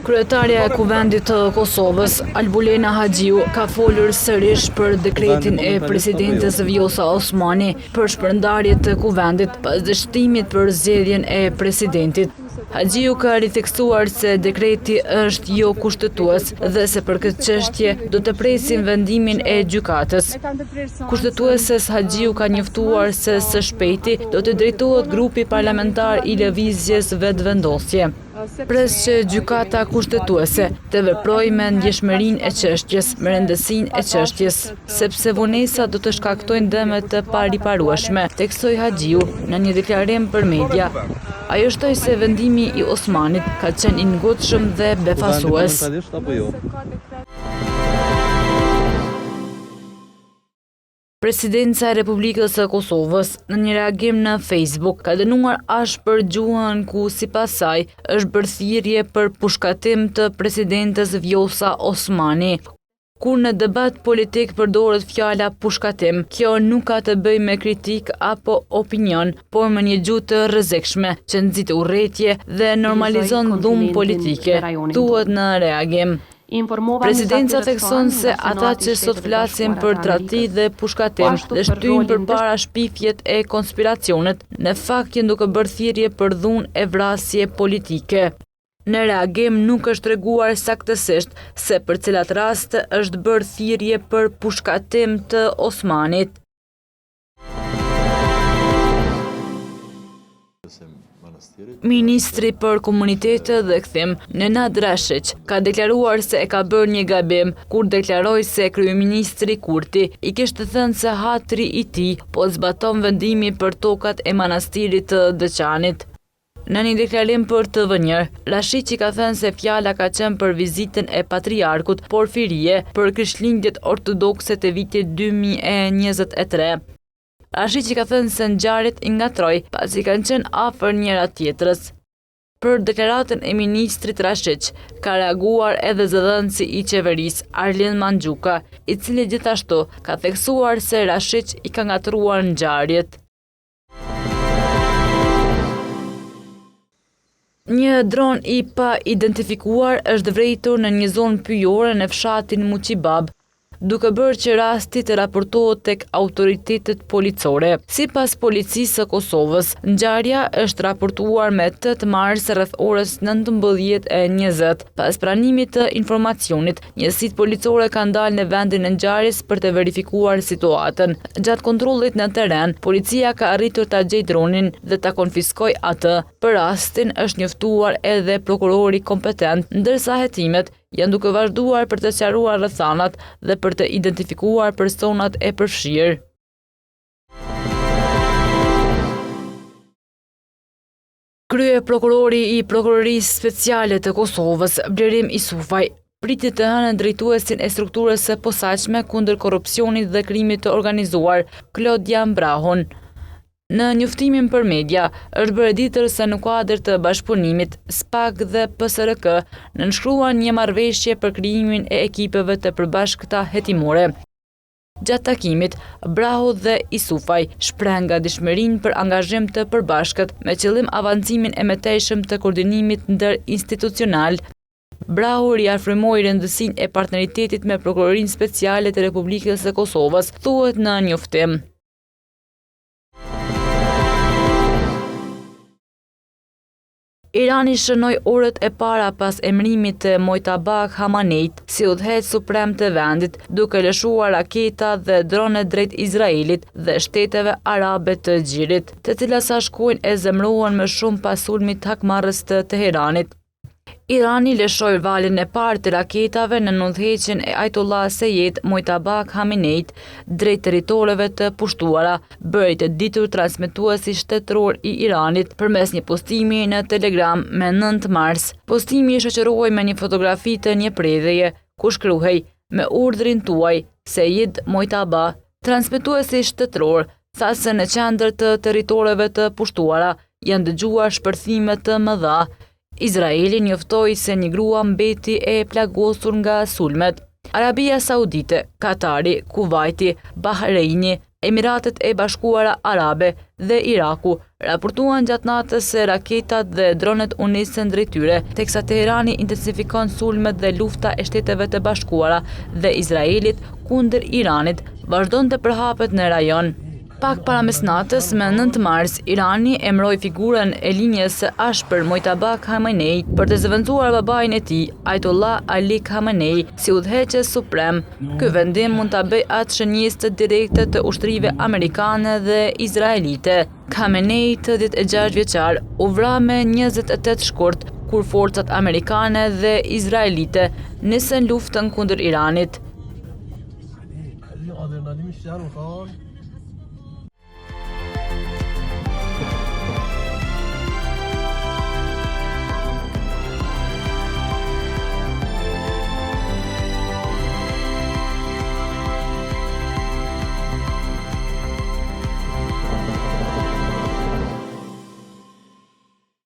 Kryetarja e Kuvendit të Kosovës, Albulena Haxhiu, ka folur sërish për dekretin e presidentes Vjosa Osmani për shpërndarje të Kuvendit pas dështimit për zgjedhjen e presidentit. Haxhiu ka ritheksuar se dekreti është jo kushtetues dhe se për këtë çështje do të presin vendimin e gjykatës. Kushtetueses Haxhiu ka njoftuar se së shpejti do t'i drejtohet grupi parlamentar i Lëvizjes Vetëvendosje. Pres që Gjykata Kushtetuese të veprojë me ndjeshmërinë e çështjes, me rëndësinë e çështjes, sepse vonesat do të shkaktojnë dëme të pariparueshme, theksoi Haxhiu në një deklarim për media. Ajo shtoi se vendimi i Osmanit ka qenë i ngutshëm dhe befasues. Presidenca e Republikës së Kosovës, në një reagim në Facebook, ka dënuar ashpër gjuhën ku sipas saj është bërë thirrje për pushkatim të presidentes Vjosa Osmani. Kur në debat politik përdoret fjala pushkatim, kjo nuk ka të bëjë me kritikë apo opinion, por me një gjuhë të rrezikshme që nxit urrejtje dhe normalizon dhunë politike, thuhet në reagim. Presidenca thekson se ata që sot flasin për tradhti dhe pushkatim dhe shtyjnë përpara shpifjet e konspiracionet, në fakt janë duke bërë thirrje për dhunë e vrasje politike. Në reagim nuk është treguar saktësisht se për cilat raste është bërë thirrje për pushkatim të Osmanit. Ministri për Komunitete dhe Kthim, Nenad Rashiq, ka deklaruar se e ka bërë një gabim kur deklaroi se kryeministri Kurti i kishte thënë se hatri i tij po zbaton vendimin për tokat e Manastirit të Deçanit. Në një deklarim për TV Një, Rashiqi ka thënë se fjala ka qenë për vizitën e Patriarkut Porfirije për Krishtlindjet Ortodokse të vitit 2023. Rashiqi ka thënë se ngjarjet i ngatërroi, pasi kanë qenë afër njëra-tjetrës. Për deklaratën e ministrit Rashiq, ka reaguar edhe zëdhënësi i qeverisë, Arlind Manxhuka, i cili gjithashtu ka theksuar se Rashiq i ka ngatërruar ngjarjet. Një dron i paidentifikuar është vërejtur në një zonë pyjore në fshatin Muqibabë, duke bërë që rasti të raportohet tek autoritetet policore. Sipas Policisë së Kosovës, ngjarja është raportuar me 8 mars rreth orës 19:20. Pas pranimit të informacionit, Njësitë policore kanë dalë në vendin e ngjarjes për të verifikuar situatën. Gjatë kontrollit në terren, policia ka arritur ta gjejë dronin dhe ta konfiskojë atë. Për rastin është njoftuar edhe prokurori kompetent, ndërsa hetimet janë duke vazhduar për të sqaruar rrethanat dhe për të identifikuar personat e përfshirë. Kryeprokurori i Prokurorisë Speciale të Kosovës, Blerim Isufaj, priti të hënën drejtuesin e strukturës së posaçme kundër korrupsionit dhe krimit të organizuar, Klodian Brahun. Në njoftimin për media, është bërë e ditur se në kuadër të bashkëpunimit, SPAK dhe PSRK nënshkruan një marrëveshje për krijimin e ekipeve të përbashkëta hetimore. Gjatë takimit, Braho dhe Isufaj shprehën gatishmërinë për angazhim të përbashkët me qëllim avancimin e mëtejshëm të koordinimit ndërinstitucional. Braho riafirmoi rëndësinë e partneritetit me Prokurorinë Speciale të Republikës së Kosovës, thuhet në njoftim. Irani shënoi orët e para pas emërimit të Mojtaba Khameneit si udhëheqës suprem të vendit, duke lëshuar raketa dhe drone drejt Izraelit dhe shteteve arabe të Gjirit, të cilat sa shkojnë e zemërohen më shumë pas sulmit hakmarrës të Teheranit. Irani lëshoi valën e parë të raketave nën udhëheqjen e Ajatollah Seyed Mojtaba Khameneit drejt territoreve të pushtuara, bëri të ditur transmetuesi shtetëror i Iranit përmes një postimi në Telegram me 9 mars. Postimi shoqërohej me një fotografi të një predheje, ku shkruhej, me urdhrin tuaj, Seyed Mojtaba. Transmetuesi shtetëror tha se në qendër të territoreve të pushtuara janë dëgjuar shpërthime të mëdha. Izraeli njoftoi se një grua mbeti e plagosur nga sulmet. Arabia Saudite, Katari, Kuvajti, Bahreini, Emiratet e Bashkuara Arabe dhe Iraku raportuan gjatë natës se raketat dhe dronët u nisën drejt tyre, teksa Teherani intensifikon sulmet dhe lufta e Shteteve të Bashkuara dhe Izraelit kundër Iranit vazhdon të përhapet në rajon. Pak para mesnatës, më 9 mars, Irani emëroi figurën e linjës së ashpër Mojtaba Khamenei për të zëvendësuar babain e tij, Ayatollah Ali Khamenei, si udhëheqës suprem. Ky vendim mund ta bëjë atë shënjestër direkte të ushtrive amerikane dhe izraelite. Khamenei, 86 vjeçar, u vra më 28 shkurt, kur forcat amerikane dhe izraelite nisën luftën kundër Iranit. از این آدرنالین بیشتر میخوان.